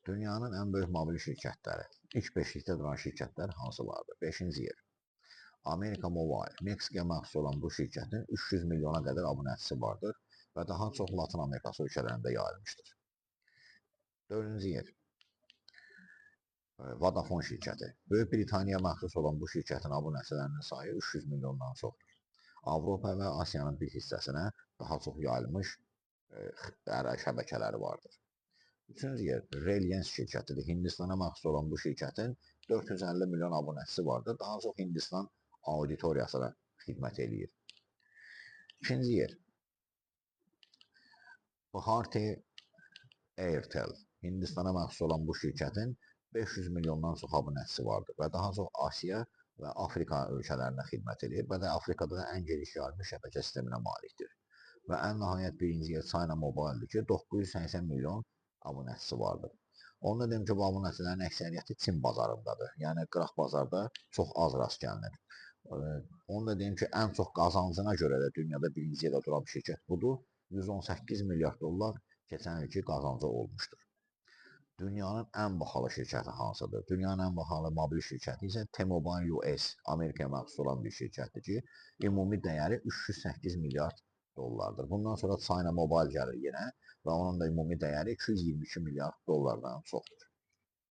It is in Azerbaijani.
Dünyanın ən böyük mobil şirkətləri. İlk beşlikdə duran şirkətlər hansılardır? 5-ci yer. Amerika Mobile. Meksikaya məxsus olan bu şirkətin 300 milyona qədər abunəçisi vardır və daha çox Latın Amerikası ölkələrində yayılmışdır. 4-cü yer. Vodafone şirkəti. Böyük Britaniyaya məxsus olan bu şirkətin abunəçilərinin sayı 300 milyondan çoxdur. Avropa və Asiyanın bir hissəsinə daha çox yayılmış şəbəkələri vardır. Üçüncü yer Reliance şirkətidir. Hindistana məxsus olan bu şirkətin 450 milyon abunəçisi vardır. Daha çox Hindistan auditoriyasına xidmət eləyir. İkinci yer Bharti Airtel. Hindistana məxsus olan bu şirkətin 500 milyondan çox abunəçisi vardır və daha çox Asiya və Afrika ölkələrinə xidmət eləyir və də Afrikada da ən geniş yayılmış şəbəkə sisteminə malikdir. Və ən nəhayət birinci yer China Mobile'dir ki, 980 milyon abunəçisi vardır. Onu da deyim ki, bu abunəçilərin əksəriyyəti Çin bazarındadır. Yəni qıraq bazarda çox az rast gəlinir. Onu da deyim ki, ən çox qazancına görə də dünyada birinci yerdə duran şirkət budur. 118 milyard dollar keçən ilki qazancı olmuşdur. Dünyanın ən bahalı şirkəti hansıdır? Dünyanın ən bahalı mobil şirkəti isə T-Mobile US, Amerikaya məxsus olan bir şirkətdir ki, ümumi dəyəri 308 milyard dollardır. Bundan sonra China Mobile gəlir yenə və onun da ümumi dəyəri 222 milyard dollardan çoxdur.